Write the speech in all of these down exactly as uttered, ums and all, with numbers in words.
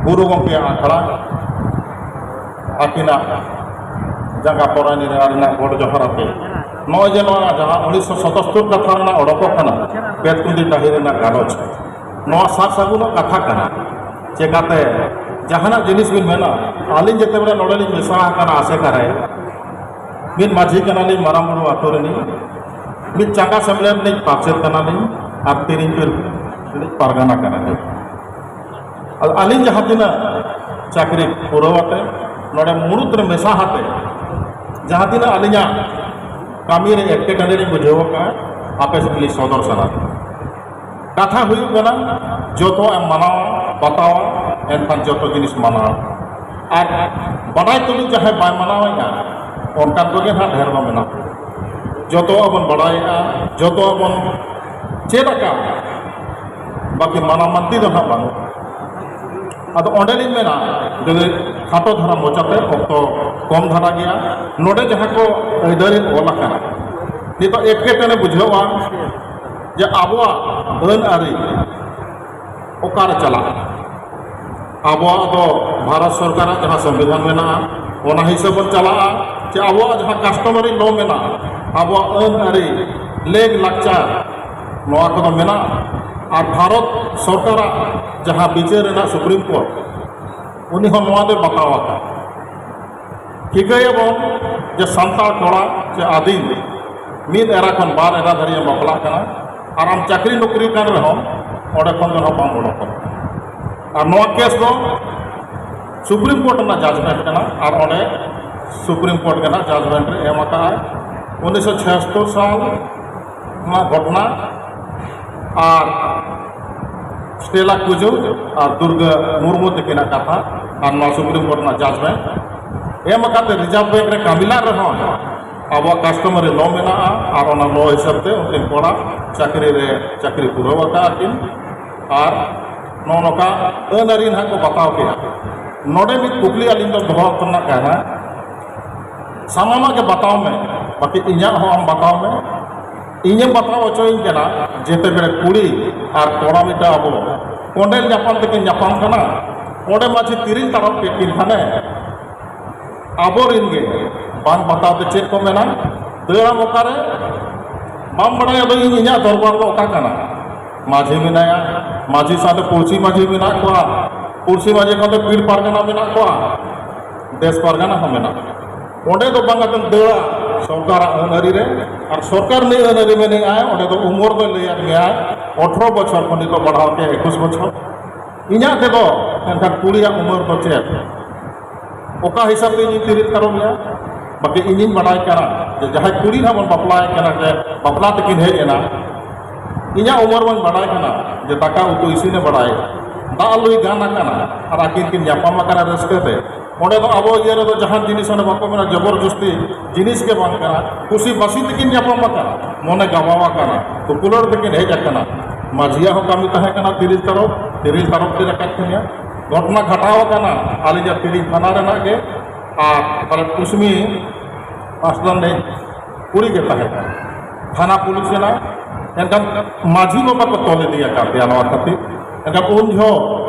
ᱜᱩᱨᱩ ᱜᱚᱢᱠᱮᱭᱟᱜ ᱟᱠᱷᱲᱟ, ᱟᱹᱠᱤᱱᱟᱜ ᱡᱟᱸᱜᱟ ᱯᱚᱨᱟᱭᱱᱤ ᱨᱮ ᱟᱹᱞᱤᱧᱟᱜ ᱜᱚᱰ ᱡᱚᱦᱟᱨ ᱟᱛᱮ, ᱱᱚᱜᱼᱚᱭ ᱡᱮ ᱱᱚᱣᱟ ᱡᱟᱦᱟᱸ ᱩᱱᱤᱥᱥᱚ ᱥᱚᱛᱚᱥᱛᱳᱨ ᱠᱟᱛᱷᱟ ᱨᱮᱱᱟᱜ ᱚᱰᱚᱠᱚᱜ ᱠᱟᱱᱟ, ᱵᱮᱛᱠᱩᱸᱫᱽᱨᱤ ᱰᱟᱹᱦᱤ ᱨᱮᱱᱟᱜ ᱜᱟᱞᱚᱪ, ᱱᱚᱣᱟ ᱥᱟᱨ ᱥᱟᱹᱜᱩᱱᱚᱜ ᱠᱟᱛᱷᱟ ᱠᱟᱱᱟ᱾ ᱪᱮᱠᱟᱛᱮ ᱡᱟᱦᱟᱱᱟᱜ ᱡᱤᱱᱤᱥ ᱵᱤᱱ ᱢᱮᱱᱟ, ᱟᱹᱞᱤᱧ ᱡᱮᱛᱮ ᱵᱮᱲᱟ ᱱᱚᱰᱮ ᱞᱤᱧ ᱢᱮᱥᱟ ᱟᱠᱟᱱᱟ ᱟᱥᱮᱠᱟ ᱨᱮ, ᱢᱤᱫ ᱢᱟᱹᱡᱷᱤ ᱠᱟᱱᱟᱞᱤᱧ, ᱢᱟᱨᱟᱝ ᱵᱩᱨᱩ ᱟᱛᱳ ᱨᱤᱱᱤᱡ, ᱢᱤᱫ ᱪᱟᱸᱜᱟ ᱥᱮᱢᱞᱮᱫ ᱨᱤᱱᱤᱡ ᱯᱟᱨᱪᱮᱛ ᱠᱟᱱᱟᱞᱤᱧ, ᱟᱨ ᱛᱤᱨᱤᱧ ᱯᱤᱨ ᱨᱤᱱᱤᱡ ᱯᱟᱨᱜᱟᱱᱟ ᱠᱟᱱᱟᱞᱤᱧ᱾ ᱟᱫᱚ ᱟᱹᱞᱤᱧ ᱡᱟᱦᱟᱸ ᱛᱤᱱᱟᱹᱜ ᱪᱟᱹᱠᱨᱤ ᱯᱩᱨᱟᱹᱣ ᱟᱛᱮ, ᱱᱚᱰᱮ ᱢᱩᱲᱩᱫ ᱨᱮ ᱢᱮᱥᱟ ᱟᱛᱮ, ᱡᱟᱦᱟᱸ ᱛᱤᱱᱟᱹᱜ ᱟᱹᱞᱤᱧᱟᱜ ᱠᱟᱹᱢᱤ ᱨᱮ ᱮᱴᱠᱮᱴᱚᱬᱮ ᱞᱤᱧ ᱵᱩᱡᱷᱟᱹᱣ ᱟᱠᱟᱫᱼᱟ, ᱟᱯᱮ ᱥᱮᱫ ᱞᱤᱧ ᱥᱚᱫᱚᱨ ᱥᱟᱱᱟ᱾ ᱠᱟᱛᱷᱟ ᱦᱩᱭᱩᱜ ᱠᱟᱱᱟ, ᱡᱚᱛᱚᱣᱟᱜ ᱮᱢ ᱢᱟᱱᱟᱣᱟ, ᱵᱟᱛᱟᱣᱟ, ᱮᱱᱠᱷᱟᱱ ᱡᱚᱛᱚ ᱡᱤᱱᱤᱥ ᱢᱟᱱᱟᱣᱟ᱾ ᱟᱨ ᱵᱟᱰᱟᱭ ᱛᱩᱞᱩᱡ ᱡᱟᱦᱟᱸᱭ ᱵᱟᱭ ᱢᱟᱱᱟᱣᱮᱫᱼᱟ, ᱚᱱᱠᱟᱱ ᱠᱚᱜᱮ ᱱᱟᱦᱟᱜ ᱰᱷᱮᱨ ᱫᱚ ᱢᱮᱱᱟᱜ ᱠᱚᱣᱟ᱾ ᱡᱚᱛᱚᱣᱟᱜ ᱵᱚᱱ ᱵᱟᱰᱟᱭᱮᱫᱼᱟ, ᱡᱚᱛᱚᱣᱟᱜ ᱵᱚᱱ ᱪᱮᱫ ᱟᱠᱟᱫ, ᱵᱟᱹᱠᱤ ᱢᱟᱱᱟᱣ ᱢᱟᱱᱛᱤ ᱫᱚ ᱱᱟᱦᱟᱜ ᱵᱟᱹᱱᱩᱜ᱾ ᱟᱫᱚ ᱚᱸᱰᱮᱞᱤᱧ ᱢᱮᱱᱟ, ᱡᱩᱫᱤ ᱠᱷᱟᱴᱚ ᱫᱷᱟᱨᱟ ᱢᱚᱪᱟᱛᱮ, ᱚᱠᱛᱚ ᱠᱚᱢ ᱫᱷᱟᱨᱟ ᱜᱮᱭᱟ, ᱱᱚᱰᱮ ᱡᱟᱦᱟᱸ ᱠᱚ ᱟᱹᱭᱫᱟᱹᱨᱤ ᱚᱞ ᱟᱠᱟᱱᱟ, ᱱᱤᱛᱚᱜ ᱮᱴᱠᱮᱴᱚᱬᱮ ᱵᱩᱡᱷᱟᱹᱣᱟ ᱡᱮ ᱟᱵᱚᱣᱟᱜ ᱟᱹᱱ ᱟᱹᱨᱤ ᱚᱠᱟᱨᱮ ᱪᱟᱞᱟᱜᱼᱟ? ᱟᱵᱚᱣᱟᱜ ᱫᱚ ᱵᱷᱟᱨᱚᱛ ᱥᱚᱨᱠᱟᱨᱟᱜ ᱡᱟᱦᱟᱸ ᱥᱚᱝᱵᱤᱫᱷᱟᱱ ᱢᱮᱱᱟᱜᱼᱟ, ᱚᱱᱟ ᱦᱤᱥᱟᱹᱵ ᱵᱚᱱ ᱪᱟᱞᱟᱜᱼᱟ, ᱪᱮ ᱟᱵᱚᱣᱟᱜ ᱡᱟᱦᱟᱸ customary law ᱢᱮᱱᱟᱜᱼᱟ, ᱟᱵᱚᱣᱟᱜ ᱟᱹᱱ ᱟᱹᱨᱤ, ᱞᱮᱜᱽ ᱞᱟᱠᱪᱟᱨ, ᱱᱚᱣᱟ ᱠᱚᱫᱚ ᱢᱮᱱᱟᱜᱼᱟ? ᱟᱨ ᱵᱷᱟᱨᱚᱛ ᱥᱚᱨᱠᱟᱨᱟᱜ ᱡᱟᱦᱟᱸ ᱵᱤᱪᱟᱹᱨ ᱨᱮᱱᱟᱜ Supreme Court, ᱩᱱᱤ ᱦᱚᱸ ᱱᱚᱣᱟ ᱫᱚᱭ ᱵᱟᱛᱟᱣ ᱟᱠᱟᱫ᱾ ᱴᱷᱤᱠᱟᱹᱭᱟᱵᱚᱱ ᱡᱮ ᱥᱟᱱᱛᱟᱲ ᱠᱚᱲᱟ ᱪᱮ ᱟᱹᱫᱤᱢ ᱢᱤᱫ ᱮᱨᱟ ᱠᱷᱚᱱ ᱵᱟᱨ ᱮᱨᱟ ᱫᱷᱟᱹᱨᱤᱡ ᱮᱢ ᱵᱟᱯᱞᱟᱜ ᱠᱟᱱᱟ, ᱟᱨ ᱟᱢ ᱪᱟᱹᱠᱨᱤ ᱱᱚᱠᱨᱤ ᱠᱟᱱ ᱨᱮᱦᱚᱸ ᱚᱸᱰᱮ ᱠᱷᱚᱱ ᱫᱚ ᱱᱟᱦᱟᱜ ᱵᱟᱢ ᱚᱰᱚᱠᱚᱜ᱾ ᱟᱨ ᱱᱚᱣᱟ ᱠᱮᱥ ᱫᱚ Supreme Court ᱨᱮᱱᱟᱜ judgment ᱠᱟᱱᱟ, ᱟᱨ ᱚᱸᱰᱮ Supreme Court ᱜᱮ ᱱᱟᱦᱟᱜ judgment ᱨᱮ ᱮᱢ ᱟᱠᱟᱫᱼᱟᱭ᱾ ᱩᱱᱤᱥᱥᱚ ᱪᱷᱤᱭᱟᱛᱛᱳᱨ ᱥᱟᱞ ᱨᱮᱱᱟᱜ ᱜᱷᱚᱴᱚᱱᱟ, ᱟᱨ ᱥᱴᱮᱞᱟ ᱠᱩᱡᱩ ᱟᱨ ᱫᱩᱨᱜᱟᱹ ᱢᱩᱨᱢᱩ ᱛᱟᱹᱠᱤᱱᱟᱜ ᱠᱟᱛᱷᱟ, ᱟᱨ ᱱᱚᱣᱟ Supreme Court ᱨᱮᱱᱟᱜ judgment ᱮᱢ ᱟᱠᱟᱫ ᱛᱮ Reserve Bank ᱨᱮ ᱠᱟᱹᱢᱤ ᱞᱟᱜ ᱨᱮᱦᱚᱸ ᱟᱵᱚᱣᱟᱜ customary law ᱢᱮᱱᱟᱜᱼᱟ, ᱟᱨ ᱚᱱᱟ law ᱦᱤᱥᱟᱹᱵ ᱛᱮ ᱩᱱᱠᱤᱱ ᱠᱚᱲᱟ ᱪᱟᱹᱠᱨᱤ ᱨᱮ ᱪᱟᱹᱠᱨᱤ ᱯᱩᱨᱟᱹᱣ ᱟᱠᱟᱫ ᱠᱤᱱ, ᱟᱨ ᱱᱚᱜᱼᱚ ᱱᱚᱝᱠᱟ ᱟᱹᱱ ᱟᱹᱨᱤ ᱱᱟᱦᱟᱜ ᱠᱚ ᱵᱟᱛᱟᱣ ᱠᱮᱫᱼᱟ᱾ ᱱᱚᱰᱮ ᱢᱤᱫ ᱠᱩᱠᱞᱤ ᱟᱹᱞᱤᱧ ᱫᱚ ᱫᱚᱦᱚ ᱨᱮᱱᱟᱜ ᱠᱟᱱᱟ, ᱥᱟᱱᱟᱢᱟᱜ ᱜᱮ ᱵᱟᱛᱟᱣ ᱢᱮ, ᱵᱟᱠᱤ ᱤᱧᱟᱹᱜ ᱦᱚᱸ ᱟᱢ ᱵᱟᱛᱟᱣ ᱢᱮ᱾ ᱤᱧᱮᱢ ᱵᱟᱛᱟᱣ ᱦᱚᱪᱚᱭᱤᱧ ᱠᱟᱱᱟ, ᱡᱮᱛᱮ ᱵᱮᱲᱮ ᱠᱩᱲᱤ ᱟᱨ ᱠᱚᱲᱟ ᱢᱤᱫᱴᱟᱝ ᱟᱵᱚ ᱠᱚᱸᱰᱮᱞ ᱧᱟᱯᱟᱢ ᱛᱮᱠᱤᱱ ᱧᱟᱯᱟᱢ ᱠᱟᱱᱟ, ᱚᱸᱰᱮ ᱢᱟᱹᱡᱷᱤ ᱛᱤᱨᱤᱞ ᱛᱟᱨᱚᱵ ᱠᱮᱫ ᱠᱤᱱ ᱠᱷᱟᱱᱮ, ᱟᱵᱚᱨᱤᱱ ᱜᱮ ᱵᱟᱝ ᱵᱟᱛᱟᱣ ᱛᱮ ᱪᱮᱫ ᱠᱚ ᱢᱮᱱᱟ? ᱫᱟᱹᱲᱟᱢ ᱚᱠᱟᱨᱮ? ᱵᱟᱢ ᱵᱟᱲᱟᱭᱟ ᱫᱚ ᱤᱧ ᱤᱧᱟᱹᱜ ᱫᱚᱨᱵᱟᱨ ᱫᱚ ᱚᱠᱟ ᱠᱟᱱᱟ? ᱢᱟᱹᱡᱷᱤ ᱢᱮᱱᱟᱭᱟ, ᱢᱟᱹᱡᱷᱤ ᱥᱟᱶᱛᱮ ᱯᱩᱲᱥᱤ ᱢᱟᱹᱡᱷᱤ ᱢᱮᱱᱟᱜ ᱠᱚᱣᱟ, ᱯᱩᱲᱥᱤ ᱢᱟᱹᱡᱷᱤ ᱠᱷᱚᱱ ᱫᱚ ᱯᱤᱲ ᱯᱟᱨᱜᱟᱱᱟ ᱢᱮᱱᱟᱜ ᱠᱚᱣᱟ, ᱫᱮᱥ ᱯᱟᱨᱜᱟᱱᱟ ᱦᱚᱸ ᱢᱮᱱᱟᱜ ᱠᱚᱣᱟ᱾ ᱚᱸᱰᱮ ᱫᱚ ᱵᱟᱝ ᱠᱟᱛᱮᱢ ᱫᱟᱹᱲᱟ ᱥᱚᱨᱠᱟᱨᱟᱜ ᱟᱹᱱ ᱟᱹᱨᱤ ᱨᱮ, ᱟᱨ ᱥᱚᱨᱠᱟᱨ ᱱᱤᱭᱟᱹ ᱟᱹᱱ ᱟᱹᱨᱤ ᱢᱮᱱᱮᱜᱼᱟᱭ, ᱚᱸᱰᱮ ᱫᱚ ᱩᱢᱚᱨ ᱫᱚᱭ ᱞᱟᱹᱭᱟᱫ ᱢᱮᱭᱟ, ᱟᱴᱷᱨᱚ ᱵᱚᱪᱷᱚᱨ ᱠᱷᱚᱱ ᱱᱤᱛᱚᱜ ᱵᱟᱲᱦᱟᱣ ᱠᱮᱫ ᱮᱠᱩᱥ ᱵᱚᱪᱷᱚᱨ᱾ ᱤᱧᱟᱹᱜ ᱛᱮᱫᱚ ᱮᱱᱠᱷᱟᱱ ᱠᱩᱲᱤᱭᱟᱜ ᱩᱢᱮᱨ ᱫᱚ ᱪᱮᱫ? ᱚᱠᱟ ᱦᱤᱥᱟᱹᱵ ᱛᱮ ᱤᱧᱤᱧ ᱛᱤᱨᱤᱞ ᱛᱟᱨᱚᱵ ᱮᱭᱟ? ᱵᱟᱠᱤ ᱤᱧᱤᱧ ᱵᱟᱰᱟᱭ ᱠᱟᱱᱟ ᱡᱮ ᱡᱟᱦᱟᱸᱭ ᱠᱩᱲᱤ ᱱᱟᱦᱟᱜ ᱵᱚᱱ ᱵᱟᱯᱞᱟᱭᱮ ᱠᱟᱱᱟ, ᱡᱮ ᱵᱟᱯᱞᱟ ᱛᱮᱠᱤᱱ ᱦᱮᱡ ᱮᱱᱟ, ᱤᱧᱟᱹᱜ ᱩᱢᱮᱨ ᱵᱟᱹᱧ ᱵᱟᱰᱟᱭ ᱠᱟᱱᱟ ᱡᱮ ᱫᱟᱠᱟ ᱩᱛᱩ ᱤᱥᱤᱱᱮ ᱵᱟᱰᱟᱭᱟ, ᱫᱟᱜ ᱞᱩᱭ ᱜᱟᱱ ᱟᱠᱟᱱᱟ, ᱟᱨ ᱟᱹᱠᱤᱱ ᱠᱤᱱ ᱧᱟᱯᱟᱢ ᱟᱠᱟᱱᱟ ᱨᱟᱹᱥᱠᱟᱹ ᱛᱮ᱾ ᱚᱸᱰᱮ ᱫᱚ ᱟᱵᱚ ᱤᱭᱟᱹ ᱨᱮᱫᱚ ᱡᱟᱦᱟᱱ ᱡᱤᱱᱤᱥ ᱚᱱᱮ ᱵᱟᱠᱚ ᱢᱮᱱᱟ, ᱡᱚᱵᱚᱨ ᱡᱚᱥᱛᱤ ᱡᱤᱱᱤᱥ ᱜᱮ ᱵᱟᱝ ᱠᱟᱱᱟ᱾ ᱠᱩᱥᱤ ᱵᱟᱹᱥᱤ ᱛᱮᱠᱤᱱ ᱧᱟᱯᱟᱢ ᱟᱠᱟᱱᱟ, ᱢᱚᱱᱮ ᱜᱟᱵᱟᱣ ᱟᱠᱟᱱᱟ, ᱫᱩᱯᱩᱞᱟᱹᱲ ᱛᱮᱠᱤᱱ ᱦᱮᱡ ᱟᱠᱟᱱᱟ᱾ ᱢᱟᱹᱡᱷᱤᱭᱟᱜ ᱦᱚᱸ ᱠᱟᱹᱢᱤ ᱛᱟᱦᱮᱸ ᱠᱟᱱᱟ ᱛᱤᱨᱤᱞ ᱛᱟᱨᱚᱵ, ᱛᱤᱨᱤᱞ ᱛᱟᱨᱚᱵ ᱛᱮ ᱨᱟᱠᱟᱵ ᱠᱤᱱᱟ᱾ ᱜᱷᱚᱴᱚᱱᱟ ᱜᱷᱟᱴᱟᱣ ᱟᱠᱟᱱᱟ ᱟᱹᱞᱤᱧᱟᱜ ᱛᱤᱨᱤᱞ ᱛᱷᱟᱱᱟ ᱨᱮᱱᱟᱜ ᱜᱮ, ᱟᱨ ᱯᱟᱞᱮ ᱠᱩᱥᱢᱤ ᱯᱟᱥᱱᱟ ᱨᱤᱱᱤᱡ ᱠᱩᱲᱤ ᱜᱮ ᱛᱟᱦᱮᱸ ᱠᱟᱱᱟ᱾ ᱛᱷᱟᱱᱟ ᱯᱩᱞᱤᱥ ᱮᱱᱟ, ᱮᱱᱠᱷᱟᱱ ᱢᱟᱹᱡᱷᱤ ᱵᱟᱵᱟ ᱠᱚ ᱛᱚᱞ ᱤᱫᱤ ᱟᱠᱟᱫ ᱯᱮᱭᱟ ᱱᱚᱣᱟ ᱠᱷᱟᱹᱛᱤᱨ᱾ ᱮᱱᱠᱷᱟᱱ ᱩᱱ ᱡᱚᱦᱚᱜ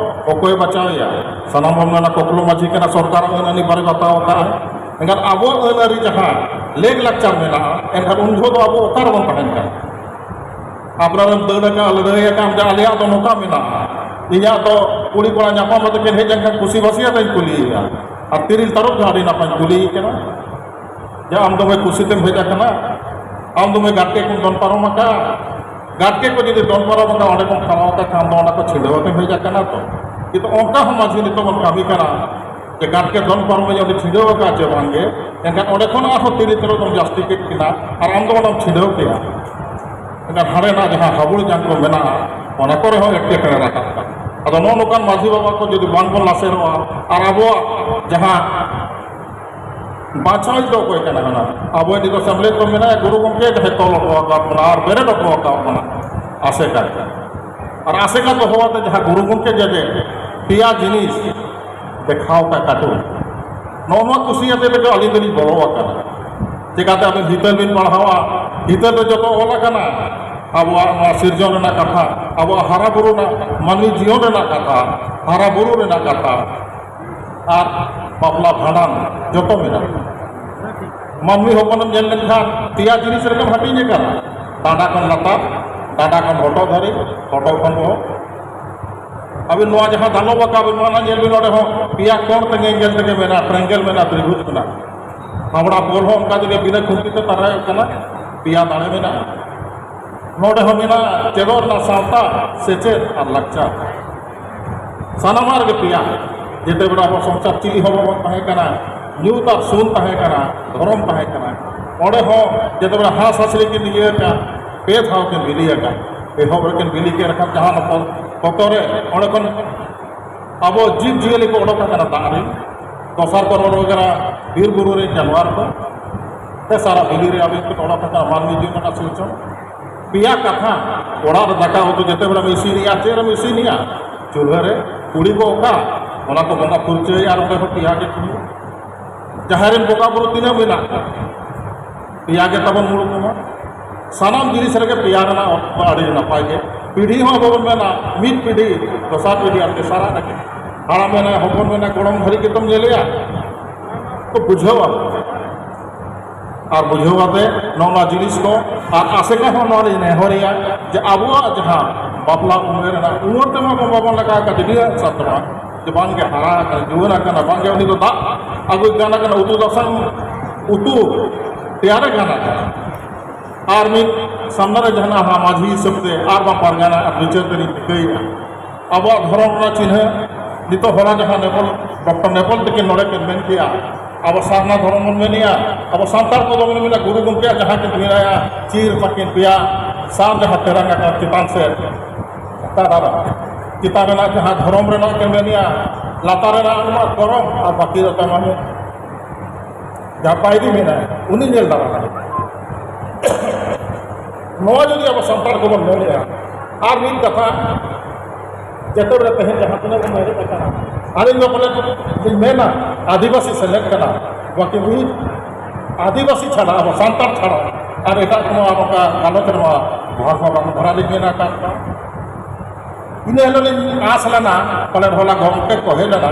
ᱚᱠᱚᱭ ᱵᱟᱪᱟᱣᱮᱭᱟ? ᱥᱟᱱᱟᱢ ᱵᱚᱱ ᱢᱮᱱᱟ ᱠᱚᱠᱞᱚ ᱢᱟᱹᱡᱷᱤ ᱠᱟᱱᱟ, ᱥᱚᱨᱠᱟᱨ ᱟᱹᱱ ᱟᱹᱱᱤ ᱵᱟᱨᱮ ᱵᱟᱛᱟᱣ ᱟᱠᱟᱫᱼᱟ᱾ ᱮᱱᱠᱷᱟᱱ ᱟᱵᱚ ᱟᱹᱱ ᱟᱹᱨᱤ ᱡᱟᱦᱟᱸ ᱞᱮᱠ ᱞᱟᱠᱪᱟᱨ ᱢᱮᱱᱟᱜᱼᱟ, ᱮᱱᱠᱷᱟᱱ ᱩᱱ ᱡᱚᱦᱚᱜ ᱫᱚ ᱟᱵᱚ ᱚᱠᱟ ᱨᱮᱵᱚᱱ ᱛᱟᱦᱮᱱ ᱠᱟᱱᱟ? ᱟᱯᱱᱟᱨᱮᱢ ᱫᱟᱹᱲ ᱟᱠᱟᱫ, ᱞᱟᱹᱲᱦᱟᱹᱭ ᱟᱠᱟᱫ, ᱡᱮ ᱟᱞᱮᱭᱟᱜ ᱫᱚ ᱱᱚᱝᱠᱟ ᱢᱮᱱᱟᱜᱼᱟ, ᱤᱧᱟᱹᱜ ᱫᱚ ᱠᱩᱲᱤ ᱠᱚᱲᱟ ᱧᱟᱯᱟᱢ ᱠᱟᱛᱮ ᱠᱤᱱ ᱦᱮᱡ ᱞᱮᱱᱠᱷᱟᱱ ᱠᱩᱥᱤ ᱵᱟᱹᱥᱤ ᱟᱛᱮᱧ ᱠᱩᱞᱤᱭᱮᱭᱟ᱾ ᱟᱨ ᱛᱤᱨᱤᱞ ᱛᱟᱨᱚᱵ ᱫᱚ ᱟᱹᱰᱤ ᱱᱟᱯᱟᱭ ᱠᱩᱞᱤᱭᱮ ᱠᱟᱱᱟ, ᱡᱮ ᱟᱢ ᱫᱚ ᱵᱷᱟᱹᱭ ᱠᱩᱥᱤ ᱛᱮᱢ ᱦᱮᱡ ᱟᱠᱟᱱᱟ, ᱟᱢ ᱫᱚ ᱵᱷᱟᱹᱭ ᱜᱟᱛᱮ ᱠᱚᱢ ᱫᱚᱱ ᱯᱟᱨᱚᱢ ᱟᱠᱟᱫᱼᱟ, ᱜᱟᱛᱮ ᱠᱚ ᱡᱩᱫᱤ ᱫᱚᱱ ᱯᱟᱨᱚᱢ ᱟᱠᱟᱫ, ᱚᱸᱰᱮ ᱠᱚᱢ ᱠᱷᱟᱲᱟᱣ ᱟᱠᱟᱫ ᱠᱷᱟᱱ ᱫᱚ ᱚᱸᱰᱮ ᱠᱚ ᱪᱷᱤᱰᱟᱹᱣ ᱟᱛᱮᱢ ᱦᱮᱡ ᱟᱠᱟᱱᱟ ᱛᱚ᱾ ᱠᱤᱱᱛᱩ ᱚᱱᱠᱟ ᱦᱚᱸ ᱢᱟᱹᱡᱷᱤ ᱱᱤᱛᱚᱜ ᱵᱚᱱ ᱠᱟᱹᱢᱤ ᱠᱟᱱᱟ, ᱡᱮ ᱜᱟᱛᱮ ᱫᱚᱱ ᱯᱟᱨᱚᱢ ᱟᱹᱧ ᱚᱸᱰᱮ ᱪᱷᱤᱰᱟᱹᱣ ᱟᱠᱟᱫ ᱪᱮ ᱵᱟᱝᱜᱮ, ᱮᱱᱠᱷᱟᱱ ᱚᱸᱰᱮ ᱠᱷᱚᱱ ᱟᱨᱦᱚᱸ ᱛᱤᱨᱤᱞ ᱛᱟᱨᱚᱵ ᱫᱚᱢ ᱡᱟᱹᱥᱛᱤ ᱠᱮᱫ ᱠᱤᱱᱟ ᱟᱨ ᱟᱢ ᱫᱚ ᱚᱸᱰᱮᱢ ᱪᱷᱤᱰᱟᱹᱣ ᱠᱮᱫᱼᱟ᱾ ᱮᱱᱠᱷᱟᱱ ᱦᱟᱸᱰᱮᱱᱟᱜ ᱡᱟᱦᱟᱸ ᱦᱟᱹᱵᱩᱲ ᱡᱟᱝ ᱠᱚ ᱢᱮᱱᱟᱜᱼᱟ, ᱚᱱᱟ ᱠᱚᱨᱮ ᱦᱚᱸ ᱮᱴᱠᱮᱴᱚᱬᱮ ᱨᱟᱠᱟᱵ ᱠᱟᱱᱟ᱾ ᱟᱫᱚ ᱱᱚᱜᱼᱚ ᱱᱚᱝᱠᱟᱱ ᱢᱟᱹᱡᱷᱤ ᱵᱟᱵᱟ ᱠᱚ ᱡᱩᱫᱤ ᱵᱟᱝ ᱵᱚᱱ ᱞᱟᱥᱮᱨᱚᱜᱼᱟ, ᱟᱨ ᱟᱵᱚᱣᱟᱜ ᱡᱟᱦᱟᱸ ᱵᱟᱪᱷᱟᱣᱤᱡ ᱫᱚ ᱚᱠᱚᱭ ᱠᱟᱱᱟ ᱦᱩᱱᱟᱹᱝ? ᱟᱵᱚ ᱱᱤᱛᱚᱜ ᱥᱮᱢᱞᱮᱫ ᱠᱚ ᱢᱮᱱᱟᱭᱟ, ᱜᱩᱨᱩ ᱜᱚᱢᱠᱮ ᱡᱟᱦᱟᱸᱭ ᱛᱚᱞ ᱦᱚᱴᱚ ᱟᱠᱟᱫ ᱵᱚᱱᱟ ᱟᱨ ᱵᱮᱨᱮᱫ ᱦᱚᱴᱚ ᱟᱠᱟᱫ ᱵᱚᱱᱟ ᱟᱥᱮᱠᱟ᱾ ᱟᱨ ᱟᱥᱮᱠᱟ ᱫᱚᱦᱚ ᱟᱛᱮ ᱡᱟᱦᱟᱸ ᱜᱩᱨᱩ ᱜᱚᱢᱠᱮ ᱡᱮ ᱡᱮ ᱯᱮᱭᱟ ᱡᱤᱱᱤᱥ ᱫᱮᱠᱷᱟᱣ ᱠᱟᱜ ᱠᱟᱴᱩ, ᱱᱚᱜᱼᱚ ᱱᱚᱣᱟ ᱠᱩᱥᱤ ᱟᱛᱮ ᱛᱮᱜᱮ ᱟᱹᱞᱤᱧ ᱫᱚᱞᱤᱧ ᱵᱚᱞᱚ ᱟᱠᱟᱱᱟ᱾ ᱪᱮᱠᱟᱛᱮ ᱟᱵᱮᱱ ᱦᱤᱛᱟᱹᱞ ᱵᱤᱱ ᱯᱟᱲᱦᱟᱣᱟ? ᱦᱤᱛᱟᱹᱞ ᱨᱮ ᱡᱚᱛᱚ ᱚᱞ ᱟᱠᱟᱱᱟ, ᱟᱵᱚᱣᱟᱜ ᱱᱚᱣᱟ ᱥᱤᱨᱡᱚᱱ ᱨᱮᱱᱟᱜ ᱠᱟᱛᱷᱟ, ᱟᱵᱚᱣᱟᱜ ᱦᱟᱨᱟ ᱵᱩᱨᱩ ᱨᱮᱱᱟᱜ, ᱢᱟᱹᱱᱢᱤ ᱡᱤᱭᱚᱱ ᱨᱮᱱᱟᱜ ᱠᱟᱛᱷᱟ᱾ ᱦᱟᱨᱟ ᱵᱩᱨᱩ ᱨᱮᱱᱟᱜ ᱠᱟᱛᱷᱟ ᱟᱨ ᱵᱟᱯᱞᱟ ᱵᱷᱟᱸᱰᱟᱱ ᱡᱚᱛᱚ ᱢᱮᱱᱟᱜᱼᱟ᱾ ᱢᱟᱹᱱᱢᱤ ᱦᱚᱯᱚᱱᱮᱢ ᱧᱮᱞ ᱞᱮᱱᱠᱷᱟᱱ ᱯᱮᱭᱟ ᱡᱤᱱᱤᱥ ᱨᱮᱜᱮᱢ ᱦᱟᱹᱴᱤᱧ ᱟᱠᱟᱱᱟ, ᱰᱟᱸᱰᱟ ᱠᱷᱚᱱ ᱞᱟᱛᱟᱨ, ᱰᱟᱸᱰᱟ ᱠᱷᱚᱱ ᱦᱚᱴᱚᱜ ᱫᱷᱟᱹᱨᱤᱡ, ᱦᱚᱴᱚᱜ ᱠᱷᱚᱱ ᱵᱚᱦᱚᱜ᱾ ᱟᱹᱵᱤᱱ ᱱᱚᱣᱟ ᱡᱟᱦᱟᱸ ᱫᱟᱞᱚᱵ ᱟᱠᱟᱫ ᱵᱤᱱ, ᱱᱚᱣᱟ ᱧᱮᱞ ᱵᱤᱱ, ᱱᱚᱰᱮ ᱦᱚᱸ ᱯᱮᱭᱟ ᱠᱚᱬ ᱛᱮᱜᱮ ᱧᱮᱞ ᱛᱮᱜᱮ ᱢᱮᱱᱟᱜᱼᱟ, ᱴᱨᱮᱝᱜᱮᱞ ᱢᱮᱱᱟᱜᱼᱟ, ᱛᱨᱤᱵᱷᱩᱡᱽ ᱢᱮᱱᱟᱜᱼᱟ᱾ ᱦᱟᱣᱲᱟ ᱯᱳᱞ ᱦᱚᱸ ᱚᱱᱠᱟ ᱛᱮᱜᱮ ᱵᱤᱱᱟᱹ ᱠᱷᱩᱱᱴᱤ ᱛᱮ ᱛᱟᱨᱟᱭᱚᱜ ᱠᱟᱱᱟ, ᱯᱮᱭᱟ ᱫᱟᱲᱮ ᱢᱮᱱᱟᱜᱼᱟ᱾ ᱱᱚᱰᱮ ᱦᱚᱸ ᱢᱮᱱᱟᱜᱼᱟ ᱪᱮᱫᱚᱜ ᱨᱮᱱᱟᱜ ᱥᱟᱶᱛᱟ, ᱥᱮᱪᱮᱫ ᱟᱨ ᱞᱟᱠᱪᱟᱨ᱾ ᱥᱟᱱᱟᱢᱟᱜ ᱨᱮᱜᱮ ᱯᱮᱭᱟ᱾ ᱡᱮᱛᱮ ᱵᱮᱲᱟ ᱟᱵᱚ ᱥᱚᱝᱥᱟᱨ ᱪᱤᱞᱤ ᱦᱚᱸ ᱵᱟᱵᱚᱱ ᱛᱟᱦᱮᱸ ᱠᱟᱱᱟ, ᱧᱩᱛ ᱟᱨ ᱥᱩᱱ ᱛᱟᱦᱮᱸ ᱠᱟᱱᱟ, ᱫᱷᱚᱨᱚᱢ ᱛᱟᱦᱮᱸ ᱠᱟᱱᱟ᱾ ᱚᱸᱰᱮ ᱦᱚᱸ ᱡᱮᱛᱮ ᱵᱮᱲᱟ ᱦᱟᱸᱥ ᱦᱟᱸᱥᱞᱤ ᱠᱤᱱ ᱤᱭᱟᱹ ᱟᱠᱟᱫ, ᱯᱮ ᱫᱷᱟᱣ ᱠᱤᱱ ᱵᱤᱞᱤ ᱟᱠᱟᱫ᱾ ᱮᱦᱚᱵ ᱨᱮᱠᱤᱱ ᱵᱤᱞᱤ ᱠᱮᱫ ᱨᱮᱠᱷᱟᱱ ᱡᱟᱦᱟᱸ ᱱᱚᱠᱚᱞ ᱯᱚᱛᱚ ᱨᱮ ᱚᱸᱰᱮ ᱠᱷᱚᱱ ᱟᱵᱚ ᱡᱤᱵᱽ ᱡᱤᱭᱟᱹᱞᱤ ᱠᱚ ᱚᱰᱚᱠ ᱟᱠᱟᱱᱟ ᱫᱟᱜ ᱨᱮ, ᱫᱚᱥᱟᱨ ᱠᱚ ᱚᱰᱚᱠ ᱟᱠᱟᱱᱟ ᱵᱤᱨ ᱵᱩᱨᱩ ᱨᱮ ᱡᱟᱱᱣᱟᱨ ᱠᱚ, ᱛᱮᱥᱟᱨᱟᱜ ᱵᱤᱞᱤ ᱨᱮ ᱟᱵᱚ ᱠᱚ ᱚᱰᱚᱠ ᱟᱠᱟᱱᱟ ᱢᱟᱹᱱᱢᱤ ᱡᱤᱭᱚᱱ ᱨᱮᱱᱟᱜ ᱥᱤᱨᱡᱚᱱ᱾ ᱯᱮᱭᱟ ᱠᱟᱛᱷᱟ, ᱚᱲᱟᱜ ᱨᱮ ᱫᱟᱠᱟ ᱩᱛᱩ ᱡᱮᱛᱮ ᱵᱮᱲᱟᱢ ᱤᱥᱤᱱᱮᱜᱼᱟ, ᱪᱮᱫ ᱨᱮᱢ ᱤᱥᱤᱱᱮᱜᱼᱟ? ᱪᱩᱞᱦᱟᱹ ᱨᱮ᱾ ᱠᱩᱲᱤ ᱠᱚ ᱚᱠᱟ? ᱚᱱᱟ ᱠᱚ ᱵᱚᱸᱜᱟ ᱯᱷᱩᱨᱪᱟᱹᱭᱟ ᱟᱨ ᱚᱸᱰᱮ ᱦᱚᱸ ᱯᱮᱭᱟ ᱜᱮ ᱠᱟᱹᱢᱤ᱾ ᱡᱟᱦᱮᱨ ᱨᱮᱱ ᱵᱚᱸᱜᱟ ᱵᱩᱨᱩ ᱛᱤᱱᱟᱹᱜ ᱢᱮᱱᱟᱜ ᱠᱚᱣᱟ? ᱯᱮᱭᱟ ᱜᱮ ᱛᱟᱵᱚᱱ ᱢᱩᱬ ᱠᱚᱢᱟ᱾ ᱥᱟᱱᱟᱢ ᱡᱤᱱᱤᱥ ᱨᱮᱜᱮ ᱯᱮᱭᱟ ᱨᱮᱱᱟᱜ ᱚᱨᱛᱷᱚ ᱫᱚ ᱟᱹᱰᱤ ᱱᱟᱯᱟᱭ ᱜᱮ᱾ ᱯᱤᱲᱦᱤ ᱦᱚᱸ ᱟᱵᱚ ᱵᱚᱱ ᱢᱮᱱᱟ, ᱢᱤᱫ ᱯᱤᱲᱦᱤ, ᱫᱚᱥᱟᱨ ᱯᱤᱲᱦᱤ ᱟᱨ ᱛᱮᱥᱟᱨᱟᱜ ᱨᱮᱜᱮ᱾ ᱦᱟᱲᱟᱢ ᱢᱮᱱᱟᱭ, ᱦᱚᱯᱚᱱ ᱢᱮᱱᱟᱭ, ᱜᱚᱲᱚᱢ ᱫᱷᱟᱹᱨᱤᱡ ᱜᱮᱛᱚᱢ ᱧᱮᱞᱮᱭᱟ, ᱛᱚ ᱵᱩᱡᱷᱟᱹᱣᱟ᱾ ᱟᱨ ᱵᱩᱡᱷᱟᱹᱣ ᱠᱟᱛᱮ ᱱᱚᱜᱼᱚ ᱱᱚᱣᱟ ᱡᱤᱱᱤᱥ ᱠᱚ, ᱟᱨ ᱟᱥᱮᱠᱟ ᱦᱚᱸ ᱱᱚᱣᱟ ᱞᱤᱧ ᱱᱮᱦᱚᱨᱤᱭᱟ ᱡᱮ ᱟᱵᱚᱣᱟᱜ ᱡᱟᱦᱟᱸ ᱵᱟᱯᱞᱟ ᱩᱢᱮᱨ ᱨᱮᱱᱟᱜ ᱩᱢᱮᱨ ᱛᱮᱢᱟ ᱵᱚᱱ ᱵᱟᱵᱚᱱ ᱞᱟᱜᱟᱣ ᱟᱠᱟᱫ ᱡᱩᱫᱤᱭᱟᱜ ᱥᱟᱛᱨᱟ ᱡᱮ ᱵᱟᱝᱜᱮ ᱦᱟᱨᱟ ᱟᱠᱟᱱᱟ, ᱡᱩᱣᱟᱹᱱ ᱟᱠᱟᱱᱟ, ᱵᱟᱝᱜᱮ ᱩᱱᱤ ᱫᱚ ᱫᱟᱜ ᱟᱹᱜᱩᱭ ᱜᱟᱱ ᱟᱠᱟᱱᱟ, ᱩᱛᱩ ᱫᱟᱥᱟᱝ ᱩᱛᱩ ᱛᱮᱭᱟᱨᱮ ᱜᱟᱱ ᱟᱠᱟᱱᱟ᱾ ᱟᱨ ᱢᱤᱫ ᱥᱟᱢᱱᱟ ᱨᱮ ᱡᱟᱦᱟᱱᱟᱜ ᱦᱟᱸᱜ ᱢᱟᱹᱡᱷᱤ ᱦᱤᱥᱟᱹᱵ ᱛᱮ ᱟᱨ ᱵᱟᱝ ᱯᱟᱨᱜᱟᱱᱟ ᱟᱨ ᱵᱤᱪᱟᱹᱨ ᱛᱮᱞᱤᱧ ᱴᱷᱤᱠᱟᱹᱭᱮᱫᱼᱟ᱾ ᱟᱵᱚᱣᱟᱜ ᱫᱷᱚᱨᱚᱢ ᱨᱮᱱᱟᱜ ᱪᱤᱱᱦᱟᱹ, ᱱᱤᱛᱚᱜ ᱦᱚᱞᱟ ᱡᱟᱦᱟᱸ ᱱᱮᱯᱚᱞ, ᱰᱚᱠᱴᱚᱨ ᱱᱮᱯᱚᱞ ᱛᱟᱹᱠᱤᱱ ᱱᱚᱰᱮ ᱠᱤᱱ ᱢᱮᱱ ᱠᱮᱜᱼᱟ, ᱟᱵᱚ ᱥᱟᱨᱱᱟ ᱫᱷᱚᱨᱚᱢ ᱵᱚᱱ ᱢᱮᱱᱮᱜᱼᱟ, ᱟᱵᱚ ᱥᱟᱱᱛᱟᱲ ᱠᱚᱫᱚ ᱵᱚᱱ ᱢᱮᱱᱟ ᱜᱩᱨᱩ ᱜᱚᱢᱠᱮᱭᱟᱜ ᱡᱟᱦᱟᱸ ᱠᱤᱱ ᱢᱮᱱᱟᱭᱟ, ᱪᱤᱨ ᱛᱟᱹᱠᱤᱱ ᱯᱮᱭᱟ, ᱥᱟᱨ ᱡᱟᱦᱟᱸ ᱛᱮᱨᱟᱝ ᱟᱠᱟᱱ ᱪᱮᱛᱟᱱ ᱥᱮᱫ, ᱞᱟᱛᱟᱨ ᱟᱨ ᱪᱮᱛᱟᱱ ᱨᱮᱱᱟᱜ ᱡᱟᱦᱟᱸ ᱫᱷᱚᱨᱚᱢ ᱨᱮᱱᱟᱜ ᱠᱤᱱ ᱢᱮᱱᱮᱜᱼᱟ, ᱞᱟᱛᱟᱨ ᱨᱮᱱᱟᱜ ᱟᱢᱟᱜ ᱫᱷᱚᱨᱚᱢ ᱟᱨ ᱵᱟᱹᱠᱤ ᱫᱚ ᱛᱟᱢᱟᱢ ᱡᱟᱦᱟᱸ ᱯᱟᱭᱨᱤ ᱢᱮᱱᱟᱭᱟ, ᱩᱱᱤ ᱧᱮᱞ ᱫᱟᱨᱟᱢ᱾ ᱱᱚᱣᱟ ᱡᱩᱫᱤ ᱟᱵᱚ ᱥᱟᱱᱛᱟᱲ ᱠᱚᱵᱚᱱ ᱢᱮᱱᱮᱜᱼᱟ, ᱟᱨ ᱢᱤᱫ ᱠᱟᱛᱷᱟ, ᱡᱚᱛᱚ ᱨᱮ ᱛᱮᱦᱮᱧ ᱡᱟᱦᱟᱸ ᱛᱤᱱᱟᱹᱜ ᱵᱚᱱ ᱢᱮᱱᱮᱫ ᱠᱟᱱᱟ, ᱟᱹᱞᱤᱧ ᱫᱚ ᱵᱚᱞᱮ ᱞᱤᱧ ᱢᱮᱱᱟ, ᱟᱹᱫᱤᱵᱟᱹᱥᱤ ᱥᱮᱞᱮᱫ ᱠᱟᱱᱟ, ᱵᱟᱹᱠᱤ ᱢᱤᱫ ᱟᱹᱫᱤᱵᱟᱹᱥᱤ ᱪᱷᱟᱲᱟ, ᱟᱵᱚ ᱥᱟᱱᱛᱟᱲ ᱪᱷᱟᱲᱟ ᱟᱨ ᱮᱴᱟᱜ ᱠᱚᱢᱟ ᱱᱚᱝᱠᱟ ᱜᱟᱞᱚᱪ ᱨᱮᱢᱟ ᱵᱷᱟᱜᱽ ᱢᱟ ᱵᱟᱝ ᱫᱷᱟᱨᱟ ᱞᱤᱧ ᱢᱮᱱ ᱟᱠᱟᱫ ᱠᱚᱣᱟ᱾ ᱤᱱᱟᱹ ᱦᱤᱞᱳᱜ ᱞᱤᱧ ᱟᱸᱥ ᱞᱮᱱᱟ, ᱯᱟᱞᱮᱱ ᱦᱚᱞᱟ ᱜᱚᱢᱠᱮ ᱠᱚ ᱦᱮᱡ ᱞᱮᱱᱟ,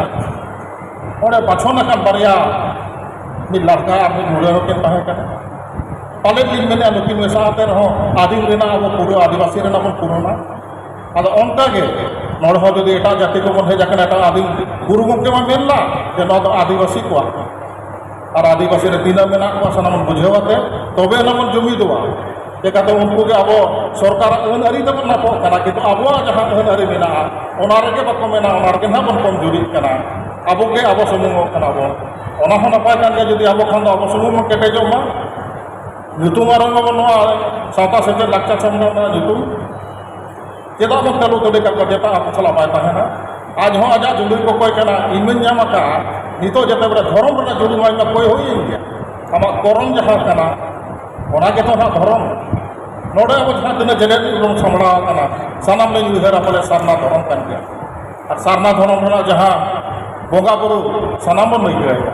ᱚᱸᱰᱮ ᱵᱟᱪᱷᱚᱱ ᱟᱠᱟᱱ ᱵᱟᱨᱭᱟ, ᱢᱤᱫ ᱞᱟᱲᱠᱟ ᱟᱨ ᱢᱤᱫ ᱢᱩᱰᱟᱹ ᱦᱚᱸᱠᱤᱱ ᱛᱟᱦᱮᱸ ᱠᱟᱱᱟ᱾ ᱯᱟᱞᱮᱫ ᱞᱤᱧ ᱢᱮᱱᱮᱫᱼᱟ, ᱱᱩᱠᱤᱱ ᱢᱮᱥᱟ ᱟᱛᱮ ᱨᱮᱦᱚᱸ ᱟᱹᱫᱤᱢ ᱨᱮᱱᱟᱜ ᱟᱵᱚ ᱯᱩᱨᱟᱹ ᱟᱹᱫᱤᱵᱟᱹᱥᱤ ᱨᱮᱱᱟᱜ ᱵᱚᱱ ᱯᱩᱨᱩᱱᱟ᱾ ᱟᱫᱚ ᱚᱱᱠᱟ ᱜᱮ ᱱᱚᱰᱮ ᱦᱚᱸ ᱡᱩᱫᱤ ᱮᱴᱟᱜ ᱡᱟᱹᱛᱤ ᱠᱚᱵᱚᱱ ᱦᱮᱡ ᱟᱠᱟᱱᱟ, ᱮᱴᱟᱜ ᱟᱹᱫᱤᱢ, ᱜᱩᱨᱩ ᱜᱚᱢᱠᱮ ᱢᱟ ᱢᱮᱱ ᱞᱮᱫ ᱡᱮ ᱱᱚᱣᱟ ᱫᱚ ᱟᱹᱫᱤᱵᱟᱹᱥᱤ ᱠᱚᱣᱟᱜ ᱠᱟᱱᱟ᱾ ᱟᱨ ᱟᱹᱫᱤᱵᱟᱹᱥᱤ ᱨᱮ ᱛᱤᱱᱟᱹᱜ ᱢᱮᱱᱟᱜ ᱠᱚᱣᱟ, ᱥᱟᱱᱟᱢ ᱵᱚᱱ ᱵᱩᱡᱷᱟᱹᱣ ᱟᱛᱮ ᱛᱚᱵᱮ ᱮᱱᱟ ᱵᱚᱱ ᱡᱩᱢᱤᱫᱚᱜᱼᱟ᱾ ᱪᱮᱠᱟᱛᱮ ᱩᱱᱠᱩ ᱜᱮ ᱟᱵᱚ ᱥᱚᱨᱠᱟᱨᱟᱜ ᱟᱹᱱ ᱟᱹᱨᱤ ᱛᱮᱵᱚᱱ ᱱᱟᱯᱚᱜ ᱠᱟᱱᱟ, ᱠᱤᱱᱛᱩ ᱟᱵᱚᱣᱟᱜ ᱡᱟᱦᱟᱸ ᱟᱹᱱ ᱟᱹᱨᱤ ᱢᱮᱱᱟᱜᱼᱟ, ᱚᱱᱟ ᱨᱮᱜᱮ ᱵᱟᱠᱚ ᱢᱮᱱᱟ, ᱚᱱᱟ ᱨᱮᱜᱮ ᱱᱟᱦᱟᱜ ᱵᱚᱱ ᱠᱚᱢᱡᱩᱨᱤᱜ ᱠᱟᱱᱟ᱾ ᱟᱵᱚ ᱜᱮ ᱟᱵᱚ ᱥᱩᱢᱩᱝᱚᱜ ᱠᱟᱱᱟ ᱵᱚᱱ᱾ ᱚᱱᱟ ᱦᱚᱸ ᱱᱟᱯᱟᱭ ᱠᱟᱱ ᱜᱮᱭᱟ, ᱡᱩᱫᱤ ᱟᱵᱚ ᱠᱷᱟᱱ ᱫᱚ ᱟᱵᱚ ᱥᱩᱢᱩᱝ ᱵᱚᱱ ᱠᱮᱴᱮᱡᱚᱜ ᱢᱟ᱾ ᱧᱩᱛᱩᱢ ᱟᱨ ᱚᱱᱟ ᱱᱚᱣᱟ ᱥᱟᱶᱛᱟ ᱥᱮᱪᱮᱫ ᱞᱟᱠᱪᱟᱨ ᱥᱚᱝᱜᱚᱴᱷᱚᱱ ᱨᱮᱱᱟᱜ ᱧᱩᱛᱩᱢ ᱪᱮᱫᱟᱜ ᱵᱚᱱ ᱛᱟᱹᱞᱩ ᱛᱟᱹᱞᱤ ᱠᱟᱜ ᱠᱚᱣᱟ? ᱪᱮᱫᱟᱜ ᱟᱵᱚ ᱥᱟᱞᱟᱜ ᱵᱟᱭ ᱛᱟᱦᱮᱱᱟ? ᱟᱡ ᱦᱚᱸ ᱟᱡᱟᱜ ᱡᱩᱞᱩᱭ ᱠᱚᱠᱚᱭ ᱠᱟᱱᱟ, ᱤᱧ ᱢᱟᱧ ᱧᱟᱢ ᱟᱠᱟᱫᱼᱟ᱾ ᱱᱤᱛᱚᱜ ᱡᱮᱛᱮ ᱵᱮᱲᱟ ᱫᱷᱚᱨᱚᱢ ᱨᱮᱱᱟᱜ ᱡᱩᱞᱩᱭ ᱢᱟ ᱠᱚᱭ ᱦᱩᱭᱮᱱ ᱜᱮᱭᱟ᱾ ᱟᱢᱟᱜ ᱠᱚᱨᱚᱢ ᱡᱟᱦᱟᱸ ᱠᱟᱱᱟ, ᱚᱱᱟ ᱜᱮᱛᱚ ᱦᱟᱸᱜ ᱫᱷᱚᱨᱚᱢ᱾ ᱱᱚᱰᱮ ᱟᱵᱚ ᱡᱟᱦᱟᱸ ᱛᱤᱱᱟᱹᱜ ᱡᱮᱞᱮᱧ ᱵᱚᱱ ᱥᱟᱢᱵᱲᱟᱣ ᱟᱠᱟᱱᱟ, ᱥᱟᱱᱟᱢ ᱞᱤᱧ ᱩᱭᱦᱟᱹᱨᱟ ᱯᱟᱞᱮ ᱥᱟᱨᱱᱟ ᱫᱷᱚᱨᱚᱢ ᱠᱟᱱ ᱜᱮᱭᱟ᱾ ᱟᱨ ᱥᱟᱨᱱᱟ ᱫᱷᱚᱨᱚᱢ ᱨᱮᱱᱟᱜ ᱡᱟᱦᱟᱸ ᱵᱚᱸᱜᱟ ᱵᱩᱨᱩ, ᱥᱟᱱᱟᱢ ᱵᱚᱱ ᱟᱹᱭᱠᱟᱹᱣᱮᱫᱟ᱾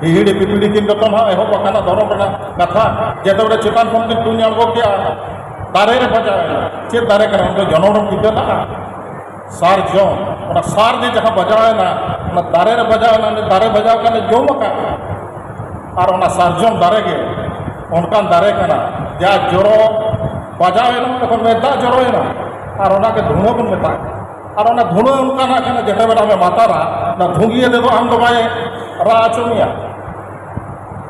ᱦᱤᱦᱤᱲᱤ ᱯᱤᱯᱤᱲᱤ ᱠᱤᱱ ᱡᱚᱛᱚ ᱱᱟᱦᱟᱜ ᱮᱦᱚᱵ ᱟᱠᱟᱱᱟ ᱫᱷᱚᱨᱚᱢ ᱨᱮᱱᱟᱜ ᱠᱟᱛᱷᱟ᱾ ᱡᱮᱛᱮ ᱵᱮᱲᱟ ᱪᱮᱛᱟᱱ ᱠᱷᱚᱱ ᱠᱤᱱ ᱛᱩᱧ ᱟᱬᱜᱚ ᱠᱮᱜᱼᱟ, ᱫᱟᱨᱮ ᱨᱮ ᱵᱟᱡᱟᱣ ᱮᱱᱟ᱾ ᱪᱮᱫ ᱫᱟᱨᱮ ᱠᱟᱱᱟ? ᱩᱱ ᱫᱚ ᱡᱚᱱᱚᱲ ᱮᱢ ᱴᱷᱤᱠᱟᱹ ᱞᱟᱜᱼᱟ? ᱥᱟᱨᱡᱚᱢ᱾ ᱚᱱᱟ ᱥᱟᱨ ᱡᱮ ᱡᱟᱦᱟᱸ ᱵᱟᱡᱟᱣ ᱮᱱᱟ, ᱚᱱᱟ ᱫᱟᱨᱮ ᱨᱮ ᱵᱟᱡᱟᱣ ᱮᱱᱟ, ᱩᱱᱤ ᱫᱟᱨᱮ ᱵᱟᱡᱟᱣ ᱠᱟᱱᱮ ᱡᱚᱢ ᱟᱠᱟᱫ᱾ ᱟᱨ ᱚᱱᱟ ᱥᱟᱨᱡᱚᱢ ᱫᱟᱨᱮ ᱜᱮ ᱚᱱᱠᱟᱱ ᱫᱟᱨᱮ ᱠᱟᱱᱟ, ᱡᱟ ᱡᱚᱨᱚ ᱵᱟᱡᱟᱣ ᱮᱱᱟ, ᱚᱸᱰᱮ ᱠᱷᱚᱱ ᱢᱮᱫ ᱫᱟᱜ ᱡᱚᱨᱚᱭᱮᱱᱟ᱾ ᱟᱨ ᱚᱱᱟᱜᱮ ᱫᱷᱩᱬᱟᱹ ᱵᱚᱱ ᱢᱮᱛᱟᱜ ᱠᱟᱱᱟ᱾ ᱟᱨ ᱚᱱᱟ ᱫᱷᱩᱬᱟᱹ ᱚᱱᱠᱟᱱᱟᱜ ᱠᱟᱱᱟ, ᱡᱮᱛᱮ ᱵᱮᱲᱟ ᱟᱢᱮ ᱢᱟᱛᱟᱨᱟ, ᱚᱱᱟ ᱫᱷᱩᱝᱜᱤᱭᱟᱹ ᱛᱮᱫᱚ ᱟᱢ ᱫᱚ ᱵᱟᱭ ᱨᱟᱜ ᱦᱚᱪᱚ ᱢᱮᱭᱟ᱾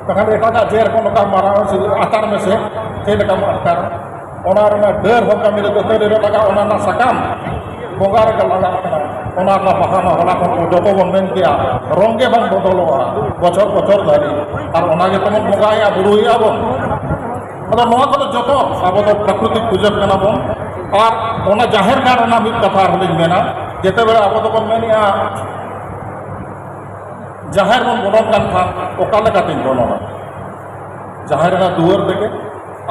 ᱵᱟᱠᱷᱟᱱ ᱮᱴᱟᱜᱟᱜ ᱡᱮᱨ ᱠᱚ ᱱᱚᱝᱠᱟ ᱢᱟᱨᱟᱣ ᱟᱛᱟᱨ ᱢᱮᱥᱮ, ᱪᱮᱫ ᱞᱮᱠᱟᱢ ᱟᱴᱠᱟᱨᱟ? ᱚᱱᱟ ᱨᱮᱱᱟᱜ ᱰᱟᱹᱨ ᱦᱚᱸ ᱠᱟᱹᱢᱤ ᱨᱮ ᱫᱟᱹᱛᱟᱹᱱᱤ ᱨᱮ ᱞᱟᱜᱟᱜ, ᱚᱱᱟ ᱨᱮᱱᱟᱜ ᱥᱟᱠᱟᱢ ᱵᱚᱸᱜᱟ ᱨᱮᱜᱮ ᱞᱟᱜᱟᱜ ᱠᱟᱱᱟ᱾ ᱚᱱᱟ ᱨᱮᱱᱟᱜ ᱵᱟᱦᱟ ᱢᱟ ᱦᱚᱞᱟ ᱠᱷᱚᱱ ᱠᱚ ᱡᱚᱛᱚ ᱵᱚᱱ ᱢᱮᱱ ᱠᱮᱜᱼᱟ, ᱨᱚᱝ ᱜᱮ ᱵᱟᱝ ᱵᱚᱫᱚᱞᱚᱜᱼᱟ ᱵᱚᱪᱷᱚᱨ ᱵᱚᱪᱷᱚᱨ ᱫᱷᱟᱹᱵᱤᱡ᱾ ᱟᱨ ᱚᱱᱟ ᱜᱮ ᱛᱟᱵᱚᱱ ᱵᱚᱸᱜᱟᱭᱮᱜᱼᱟ, ᱵᱩᱨᱩᱭᱮᱜᱼᱟ ᱵᱚᱱ᱾ ᱟᱫᱚ ᱱᱚᱣᱟ ᱠᱚᱫᱚ ᱡᱚᱛᱚ ᱟᱵᱚ ᱫᱚ ᱯᱨᱟᱠᱨᱤᱛᱤᱠ ᱯᱩᱡᱟᱹ ᱠᱟᱱᱟ ᱵᱚᱱ᱾ ᱟᱨ ᱚᱱᱟ ᱡᱟᱦᱮᱨ ᱜᱟᱲ ᱨᱮᱱᱟᱜ ᱢᱤᱫ ᱠᱟᱛᱷᱟ ᱟᱨᱦᱚᱸ ᱞᱤᱧ ᱢᱮᱱᱟ, ᱡᱮᱛᱮ ᱵᱮᱲᱟ ᱟᱵᱚ ᱫᱚᱵᱚᱱ ᱢᱮᱱᱮᱜᱼᱟ, ᱡᱟᱦᱮᱨ ᱵᱚᱱ ᱵᱚᱞᱚᱱ ᱠᱟᱱ ᱠᱷᱟᱱ ᱚᱠᱟ ᱞᱮᱠᱟᱛᱤᱧ ᱵᱚᱞᱚᱱᱟ? ᱡᱟᱦᱮᱨ ᱨᱮᱱᱟᱜ ᱫᱩᱣᱟᱹᱨ ᱛᱮᱜᱮ᱾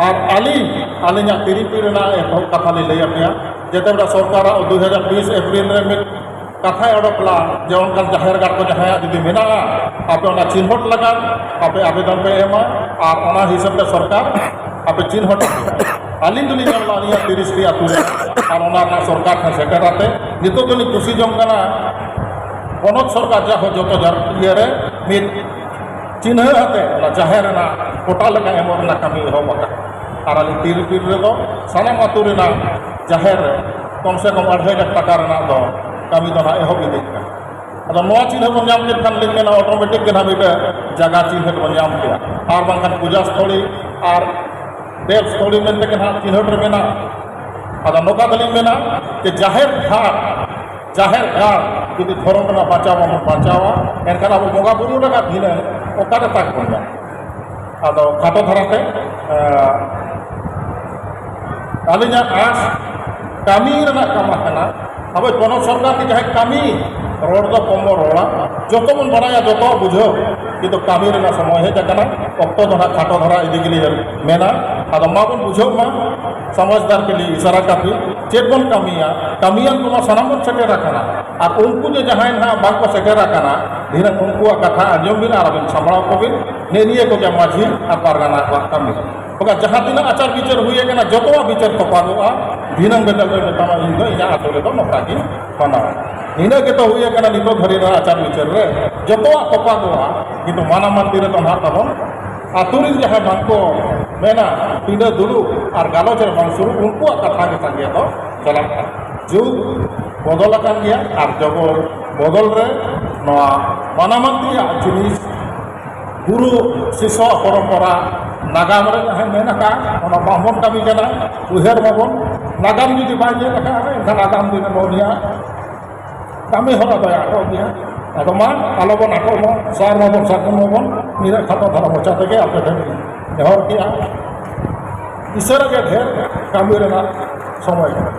ᱟᱨ ᱟᱹᱞᱤᱧ, ᱟᱹᱞᱤᱧᱟᱜ ᱛᱤᱨᱤᱯᱤ ᱨᱮᱱᱟᱜ ᱮᱛᱚᱦᱚᱵ ᱠᱟᱛᱷᱟ ᱞᱤᱧ ᱞᱟᱹᱭ ᱟᱯᱮᱭᱟ᱾ ᱡᱮᱛᱮ ᱵᱮᱲᱟ ᱥᱚᱨᱠᱟᱨᱟᱜ ᱫᱩ ᱦᱟᱡᱟᱨ ᱵᱤᱥ ᱮᱯᱨᱤᱞ ᱨᱮ ᱢᱤᱫ ᱠᱟᱛᱷᱟᱭ ᱚᱰᱚᱠ ᱞᱮᱫᱟ ᱡᱮ ᱚᱱᱠᱟᱱ ᱡᱟᱦᱮᱨ ᱜᱟᱲ ᱠᱚ ᱡᱟᱦᱟᱸᱭᱟᱜ ᱡᱩᱫᱤ ᱢᱮᱱᱟᱜᱼᱟ, ᱟᱯᱮ ᱚᱱᱟ ᱪᱤᱱᱦᱟᱹᱴ ᱞᱟᱜᱟᱫ ᱟᱯᱮ ᱟᱵᱮᱫᱚᱱ ᱯᱮ ᱮᱢᱟ᱾ ᱟᱨ ᱚᱱᱟ ᱦᱤᱥᱟᱹᱵ ᱛᱮ ᱥᱚᱨᱠᱟᱨ ᱟᱯᱮ ᱪᱤᱱᱦᱟᱹᱴ ᱯᱮᱭᱟ᱾ ᱟᱹᱞᱤᱧ ᱫᱚᱞᱤᱧ ᱧᱮᱞ ᱮᱫᱟ ᱟᱹᱞᱤᱧᱟᱜ ᱛᱤᱨᱤᱥ ᱴᱤ ᱟᱹᱛᱩ ᱨᱮ, ᱟᱨ ᱚᱱᱟ ᱨᱮᱱᱟᱜ ᱥᱚᱨᱠᱟᱨ ᱴᱷᱮᱱ ᱥᱮᱴᱮᱨ ᱟᱛᱮ ᱱᱤᱛᱚᱜ ᱫᱚᱞᱤᱧ ᱠᱩᱥᱤ ᱡᱚᱝ ᱠᱟᱱᱟ᱾ ᱯᱚᱱᱚᱛ ᱥᱚᱨᱠᱟᱨ ᱡᱟᱦᱟᱸ ᱡᱚᱛᱚ ᱡᱟᱨ-, ᱤᱭᱟᱹ ᱨᱮ ᱢᱤᱫ ᱪᱤᱱᱦᱟᱹ ᱟᱛᱮ ᱚᱱᱟ ᱡᱟᱦᱮᱨ ᱨᱮᱱᱟᱜ ᱯᱚᱴᱟ ᱞᱮᱠᱟ ᱮᱢᱚᱜ ᱨᱮᱱᱟᱜ ᱠᱟᱹᱢᱤ ᱮᱦᱚᱵ ᱟᱠᱟᱱᱟ᱾ ᱟᱨ ᱟᱹᱞᱤᱧ ᱛᱤᱨᱯᱤᱲ ᱨᱮᱫᱚ ᱥᱟᱱᱟᱢ ᱟᱹᱛᱩ ᱨᱮᱱᱟᱜ ᱡᱟᱦᱮᱨ ᱨᱮ ᱠᱚᱢ ᱥᱮ ᱠᱚᱢ ᱟᱹᱲᱟᱹᱭ ᱞᱟᱠᱷ ᱴᱟᱠᱟ ᱨᱮᱱᱟᱜ ᱫᱚ ᱠᱟᱹᱢᱤ ᱫᱚ ᱱᱟᱦᱟᱜ ᱮᱦᱚᱵ ᱤᱫᱤᱜ ᱠᱟᱱᱟ᱾ ᱟᱫᱚ ᱱᱚᱣᱟ ᱪᱤᱱᱦᱟᱹ ᱵᱚᱱ ᱧᱟᱢ ᱠᱮᱫ ᱠᱷᱟᱱ ᱞᱤᱧ ᱢᱮᱱᱟ ᱚᱴᱳᱢᱮᱴᱤᱠ ᱜᱮ ᱱᱟᱦᱟᱜ ᱢᱤᱫᱴᱟᱝ ᱡᱟᱭᱜᱟ ᱪᱤᱱᱦᱟᱹ ᱵᱚᱱ ᱧᱟᱢ ᱠᱮᱭᱟ, ᱟᱨ ᱵᱟᱝᱠᱷᱟᱱ ᱯᱩᱡᱟ ᱥᱛᱷᱚᱞᱤ ᱟᱨ ᱫᱮᱵ ᱥᱛᱷᱚᱞᱤ ᱢᱮᱱᱛᱮ ᱜᱮ ᱱᱟᱦᱟᱜ ᱪᱤᱱᱦᱟᱹ ᱨᱮ ᱢᱮᱱᱟᱜᱼᱟ᱾ ᱟᱫᱚ ᱱᱚᱝᱠᱟ ᱫᱚᱞᱤᱧ ᱢᱮᱱᱟ ᱡᱮ ᱡᱟᱦᱮᱨ ᱜᱟᱲ, ᱡᱟᱦᱮᱨ ᱜᱟᱲ ᱡᱩᱫᱤ ᱫᱷᱚᱨᱚᱢ ᱨᱮᱱᱟᱜ ᱵᱟᱧᱪᱟᱣ ᱵᱟᱵᱚᱱ ᱵᱟᱧᱪᱟᱣᱟ, ᱮᱱᱠᱷᱟᱱ ᱟᱵᱚ ᱵᱚᱸᱜᱟ ᱵᱩᱨᱩ ᱨᱮᱱᱟᱜ ᱵᱷᱤᱱᱟᱹ ᱚᱠᱟᱨᱮ ᱛᱟᱠ ᱵᱚᱱ ᱧᱟᱢᱟ? ᱟᱫᱚ ᱠᱷᱟᱴᱚ ᱫᱷᱟᱨᱟᱛᱮ, ᱮᱸ, ᱟᱹᱞᱤᱧᱟᱜ ᱟᱸᱥ ᱠᱟᱹᱢᱤ ᱨᱮᱱᱟᱜ ᱠᱟᱢᱟ ᱠᱟᱱᱟ᱾ ᱟᱵᱚ ᱯᱚᱱᱚᱛ ᱥᱚᱨᱠᱟᱨ ᱜᱮ ᱡᱟᱦᱟᱸᱭ ᱠᱟᱹᱢᱤ, ᱨᱚᱲ ᱫᱚ ᱠᱚᱢ ᱵᱚᱱ ᱨᱚᱲᱟ, ᱡᱚᱛᱚ ᱵᱚᱱ ᱵᱟᱲᱟᱭᱟ, ᱡᱚᱛᱚ ᱵᱩᱡᱷᱟᱹᱣ, ᱠᱤᱱᱛᱩ ᱠᱟᱹᱢᱤ ᱨᱮᱱᱟᱜ ᱥᱚᱢᱚᱭ ᱦᱮᱡ ᱟᱠᱟᱱᱟ᱾ ᱚᱠᱛᱚ ᱫᱚ ᱱᱟᱦᱟᱜ ᱠᱷᱟᱴᱚ ᱫᱷᱟᱨᱟ ᱤᱫᱤ ᱜᱮᱞᱤᱧ ᱢᱮᱱᱟ᱾ ᱟᱫᱚ ᱢᱟᱵᱚᱱ ᱵᱩᱡᱷᱟᱹᱣ ᱢᱟ, ᱥᱚᱢᱟᱡᱽᱫᱟᱨ ᱠᱚ ᱞᱟᱹᱜᱤᱫ ᱤᱥᱟᱨᱟ ᱠᱟᱛᱮ ᱪᱮᱫ ᱵᱚᱱ ᱠᱟᱹᱢᱤᱭᱟ, ᱠᱟᱹᱢᱤᱭᱟᱱ ᱠᱚᱢᱟ ᱥᱟᱱᱟᱢ ᱵᱚᱱ ᱥᱮᱴᱮᱨ ᱟᱠᱟᱱᱟ᱾ ᱟᱨ ᱩᱱᱠᱩ ᱡᱮ ᱡᱟᱦᱟᱸᱭ ᱱᱟᱦᱟᱜ ᱵᱟᱝᱠᱚ ᱥᱮᱴᱮᱨ ᱟᱠᱟᱱᱟ, ᱫᱷᱤᱱᱟᱹᱝ ᱩᱱᱠᱩᱣᱟᱜ ᱠᱟᱛᱷᱟ ᱟᱸᱡᱚᱢ ᱵᱤᱱ ᱟᱨ ᱟᱵᱤᱱ ᱥᱟᱢᱵᱲᱟᱣ ᱠᱚᱵᱤᱱ᱾ ᱱᱮᱜᱼᱮ ᱱᱤᱭᱟᱹ ᱠᱚᱜᱮ ᱢᱟᱹᱡᱷᱤ ᱟᱨ ᱯᱟᱨᱜᱟᱱᱟ ᱠᱚᱣᱟᱜ ᱠᱟᱹᱢᱤ᱾ ᱵᱟᱠᱷᱟᱱ ᱡᱟᱦᱟᱸ ᱛᱤᱱᱟᱹᱜ ᱟᱪᱟᱨ ᱵᱤᱪᱟᱹᱨ ᱦᱩᱭ ᱟᱠᱟᱱᱟ, ᱡᱚᱛᱚᱣᱟᱜ ᱵᱤᱪᱟᱹᱨ ᱛᱚᱯᱟᱜᱚᱜᱼᱟ᱾ ᱫᱷᱤᱱᱟᱹᱝ ᱵᱮᱫᱟᱞ ᱫᱚ ᱢᱮᱛᱟᱢᱟ, ᱤᱧ ᱫᱚ ᱤᱧᱟᱹᱜ ᱟᱹᱛᱩ ᱨᱮᱫᱚ ᱱᱚᱝᱠᱟ ᱜᱤᱧ ᱢᱟᱱᱟᱣᱟ᱾ ᱱᱤᱱᱟᱹᱜ ᱜᱮᱛᱚ ᱦᱩᱭ ᱟᱠᱟᱱᱟ ᱱᱤᱛᱚᱜ ᱫᱷᱟᱹᱨᱤᱡ ᱨᱮᱱᱟᱜ ᱟᱪᱟᱨ ᱵᱤᱪᱟᱹᱨ ᱨᱮ, ᱡᱚᱛᱚᱣᱟᱜ ᱛᱚᱯᱟᱜᱚᱜᱼᱟ᱾ ᱠᱤᱱᱛᱩ ᱢᱟᱱᱟ ᱢᱟᱱᱫᱤ ᱨᱮᱫᱚ ᱱᱟᱦᱟᱜ ᱛᱟᱵᱚᱱ ᱟᱹᱛᱩ ᱨᱤᱱ ᱡᱟᱦᱟᱸᱭ ᱵᱟᱝᱠᱚ ᱢᱮᱱᱟ, ᱯᱤᱸᱰᱟᱹ ᱫᱩᱲᱩᱵ ᱟᱨ ᱜᱟᱞᱚᱪ ᱨᱮ ᱵᱟᱝ ᱥᱩᱨᱩᱜ, ᱩᱱᱠᱩᱣᱟᱜ ᱠᱟᱛᱷᱟ ᱜᱮ ᱥᱟᱸᱜᱮ ᱫᱚ ᱪᱟᱞᱟᱜ ᱠᱟᱱᱟ᱾ ᱡᱩᱜᱽ ᱵᱚᱫᱚᱞ ᱟᱠᱟᱱ ᱜᱮᱭᱟ, ᱟᱨ ᱡᱚᱜᱚ ᱵᱚᱫᱚᱞ ᱨᱮ ᱱᱚᱣᱟ ᱢᱟᱱᱟ ᱢᱟᱱᱫᱤᱭᱟᱜ ᱡᱤᱱᱤᱥ ᱜᱩᱨᱩ ᱥᱤᱥᱥᱚ ᱯᱚᱨᱚᱢᱯᱚᱨᱟ ᱱᱟᱜᱟᱢ ᱨᱮ ᱡᱟᱦᱟᱸ ᱢᱮᱱ ᱟᱠᱟᱫ, ᱚᱱᱟ ᱵᱟᱝᱵᱚᱱ ᱠᱟᱹᱢᱤ ᱠᱟᱱᱟ᱾ ᱩᱭᱦᱟᱹᱨ ᱢᱟᱵᱚᱱ, ᱱᱟᱜᱟᱢ ᱡᱩᱫᱤ ᱵᱟᱭ ᱧᱮᱞ ᱟᱠᱟᱫ, ᱮᱱᱠᱷᱟᱱ ᱟᱜᱟᱢ ᱫᱤᱱ ᱨᱮ ᱱᱚᱜᱼᱚ ᱱᱤᱭᱟᱹ ᱠᱟᱹᱢᱤ ᱦᱚᱨᱟ ᱫᱚᱭ ᱟᱴᱚᱠ ᱜᱮᱭᱟ᱾ ᱟᱫᱚ ᱢᱟ ᱟᱞᱚᱵᱚᱱ ᱟᱴᱚᱠ ᱢᱟ, ᱥᱟᱨ ᱢᱟᱵᱚᱱ ᱥᱟᱨᱡᱚᱢ ᱢᱟᱵᱚᱱ, ᱱᱤᱱᱟᱹᱜ ᱠᱷᱟᱴᱚ ᱫᱷᱟᱨᱟ ᱢᱚᱪᱟ ᱛᱮᱜᱮ ᱟᱯᱮ ᱴᱷᱮᱱ ᱤᱧ ᱱᱮᱦᱚᱨ ᱠᱮᱜᱼᱟ᱾ ᱤᱥᱟᱹᱨᱟ ᱜᱮ ᱰᱷᱮᱨ ᱠᱟᱹᱢᱤ ᱨᱮᱱᱟᱜ ᱥᱚᱢᱚᱭ ᱠᱟᱱᱟ᱾